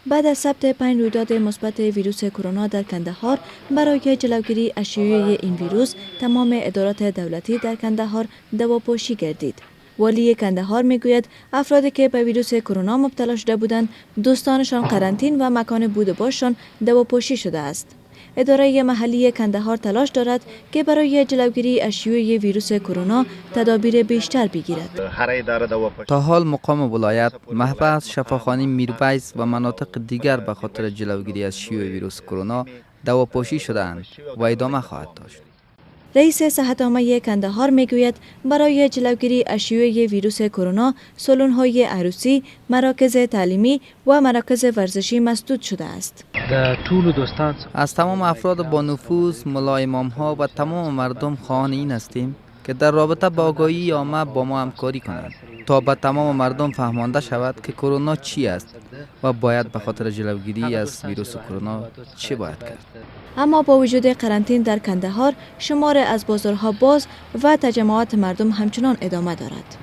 بعد از ثبت 5 رویداد مثبت ویروس کرونا در کندهار، برای جلوگیری از شیوع این ویروس تمام ادارات دولتی در کندهار دواپاشی گردید. والی کندهار میگوید افرادی که به ویروس کرونا مبتلا شده بودند، دوستانشان قرنطین و مکان بود و باششان دواپاشی شده است. اداره محلی کندهار تلاش دارد که برای جلوگیری از شیوع ویروس کرونا تدابیر بیشتر بگیرد. تا حال مقام ولایت، محبس، شفاخانه میرویس و مناطق دیگر به خاطر جلوگیری از شیوع ویروس کرونا دواپاشی شده‌اند و ادامه خواهد داشت. رئیس صحت عامه کندهار میگوید برای جلوگیری از شیوع ویروس کرونا سالن‌های عروسی، مراکز تعلیمی و مراکز ورزشی مسدود شده است. از تمام افراد با نفوذ، ملا امام ها و تمام مردم خواهان این هستیم که در رابطه با آگاهی عامه با ما همکاری کنند تا به تمام مردم فهمانده شود که کرونا چی است و باید به خاطر جلوگیری از ویروس کرونا چه باید کرد. اما با وجود قرنطین در کندهار، شمار از بازارها باز و تجمعات مردم همچنان ادامه دارد.